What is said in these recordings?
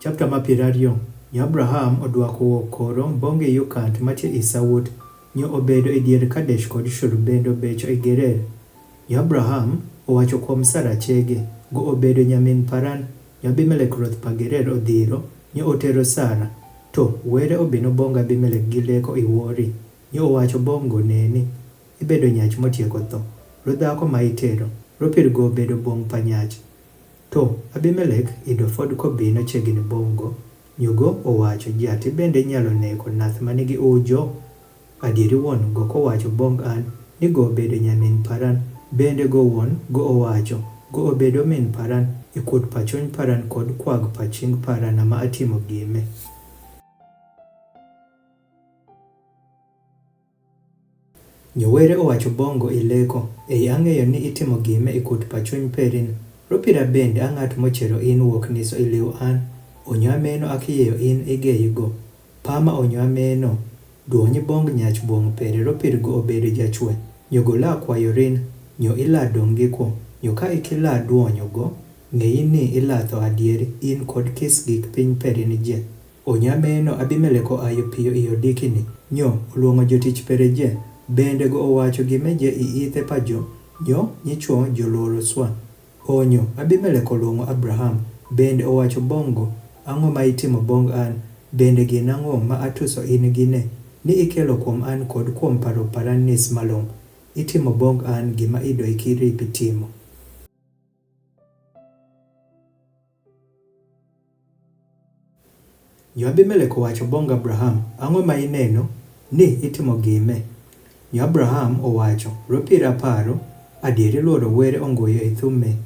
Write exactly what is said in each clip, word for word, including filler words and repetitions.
Chapter ma pirariyo. Nyo Abraham odwako wuok koro bong i yukant matye i sawut, nyo obedo i dier Kadesh kod Shur bende obecho i Gerer. Nyo Abraham owacho kuom Sara chege, go obedo nyamin paran. Nyo Abimelek ruoth pa Gerer odhiro, nyo otero Sara. To were obino bong Abimelek gi leko i wori, nyo owacho bong go neni, ibedo nyach motieko tho. Ro dhako ma itero, ro pir go obedo bong pa nyach. To Abimelek ido fod kobino chiegni bong go, nyo go owacho, jati bende inyalo neko nath manigi ujo? Adieri wuon go kowacho bong an ni go obedo nyamin paran, bende go wuon go owacho, go obedo min paran, ikut pa chuny paran kod kwag pa ching paran ama atimo gime. Nyo were owacho bong go i leko, ei ang'eyo ni itimo gime ikut pa chuny perin. Ro pira bende ang'at mochero in wuok niso iliw an. Onyo ameno akieyo in igeyi go. Pama onyo ameno, duonyi bong nyach bong pere ro pir go obedo jachwe. Nyo go la kwayo rin, nyo ila dong gi kwo, nyo ka ikila duonyo go, ng'eyi ni ila tho adieri in kod kis gik piny perin je. Onyo ameno Abimelek oayo piyo i odikini, nyo oluongo jotich pere je, bende go owacho gime je i ithe pa jo, nyo nyichwo joloro swa. Onyo Abimelek oluongo Abraham, bende owacho bong go, ang'o ma itimo bong an, bende gin ang'o ma atuso in gine, ni ikelo kuom an kod kuom paro paran nis malong', itimo bong an gima ido ikiri pi timo. Nyo Abimelek owacho bong Abraham, ang'o ma ineno ni itimo gime? Nyo Abraham owacho, ro pir aparo, adieri luoro were ongoyo e thume.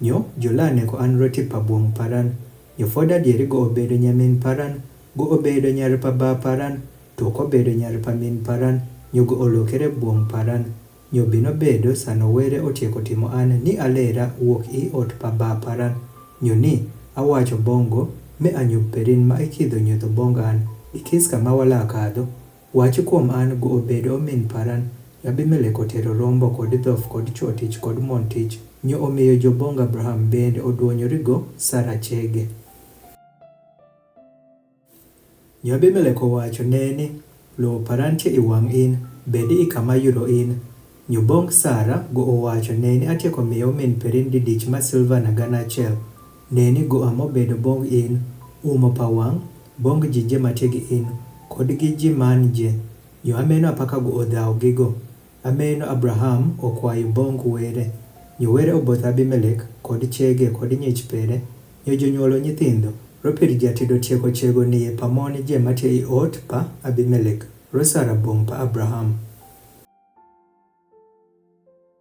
Nyo jolane ko an roti pa bong paran. Nyo fod adieri go obedo nyamin paran, go obedo nyar pa ba paran, to kobedo nyar pa min paran, nyo go olokere bong paran. Nyo bino bedo sano were otieko timo an ni alera wuok i ot pa ba paran. Nyo ni awacho bong go, me anyup perin ma ikidho nyutho bong an, ikis kama wala kadho. Wachi kuom an go obedo omin paran. Abimelek otero rombo kod dhof kod chwo tich kod mon tich. Nyo omiyo jobong Abraham bende oduonyori go Sara chege. Nyo Abimelek owacho, neni, lowo paran tie i wang' in, bedi i kama yuro in. Nyo bong Sara go owacho, neni, atieko miyo omin perin didich ma silva na gana achiel. Neni, go amo bedo bong in, umo pa wang', bong ji je matie gi in, kod gi ji man je. Nyo ameno apaka go odhaw gi go. Ameno Abraham okwayo bong were. Nyo were oboth Abimelek kod chege kod nyich pere. Nyo jonyuolo nyithindo, ropir jatido tieko chego ni e pa mon je matie i ot pa Abimelek, ro Sara bong pa Abraham.